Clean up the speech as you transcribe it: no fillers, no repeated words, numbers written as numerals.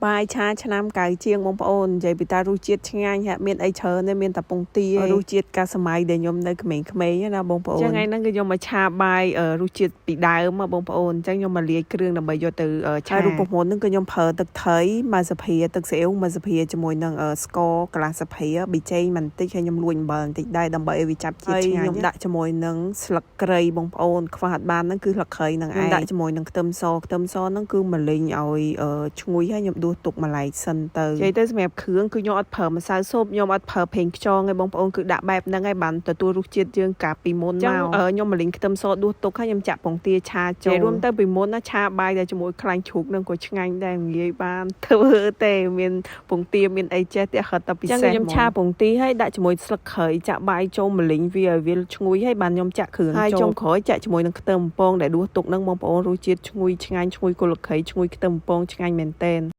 បាយឆាឆ្នាំកៅជាងបងប្អូននិយាយពីតារសជាតិឆ្ងាញ់ហាក់មានអីច្រើនទេមានតែពងទារសជាតិកាសម័យដែលខ្ញុំនៅក្មេងៗណាបងប្អូនចឹងថ្ងៃហ្នឹងគឺខ្ញុំមកឆាបាយរសជាតិពីដើមមកបងប្អូនអញ្ចឹងខ្ញុំមកលាយគ្រឿងដើម្បីយកទៅឆារូបមន្តហ្នឹងគឺខ្ញុំប្រើទឹកត្រីមួយស្លាបទឹកស៊ីអ៊ីវមួយស្លាបជាមួយនឹងស្ករកន្លះស្លាបប៊ីចេងបន្តិចហើយខ្ញុំលួចអំបិលបន្តិចដែរដើម្បីឲ្យវាចាប់ជាតិឆ្ងាញ់ខ្ញុំដាក់ជាមួយនឹងស្លឹកគ្រៃបងប្អូនខ្វះអត់បានហ្នឹងគឺស្លឹកគ្រៃហ្នឹងឯងដាក់ជាមួយនឹងខ្ទឹមសខ្ទឹមសហ្នឹងគឺមកលីងឲ្យឈ្ងុយហើយខ្ញុំដួសទុកមួយឡែកសិនទៅនិយាយទៅសម្រាប់គ្រឿងគឺខ្ញុំអត់ប្រើម្សៅស៊ុបខ្ញុំអត់ប្រើប្រេងខ្យងឯងបងប្អូនគឺដាក់បែបហ្នឹងឯងបានទទួលរសជាតិយើងកាលពីមុនមកខ្ញុំមកលីងខ្ទឹមសដួសទុកហើយខ្ញុំចាក់ពងទាឆាចូលរួមទៅពីមុនណាឆាបាយតែជាមួយខ្លាញ់ជ្រូកនឹងក៏ឆ្ងាញ់ដែរងាយបានធ្វើទេមានពងទាមានអីចេះតែហត់តែពិសេសខ្ញុំឆាពងទាហើយដាក់ជាមួយស្លឹកគ្រៃចាក់បាយចូលមកលីងវាឲ្យវាឈ្ងុយហើយបានខ្ញុំចាក់គ្រឿងចូលហើយចុងក្រោយចាក់ជាមួយនឹងខ្ទឹមបំពងដែលដួសទុកហ្នឹងបងប្អូនរសជាតិឈ្ងុយឆ្ងាញ់ឈ្ងុយគល់គ្រៃឈ្ងុយខ្ទឹមបំពងឆ្ងាញ់មែនទែន។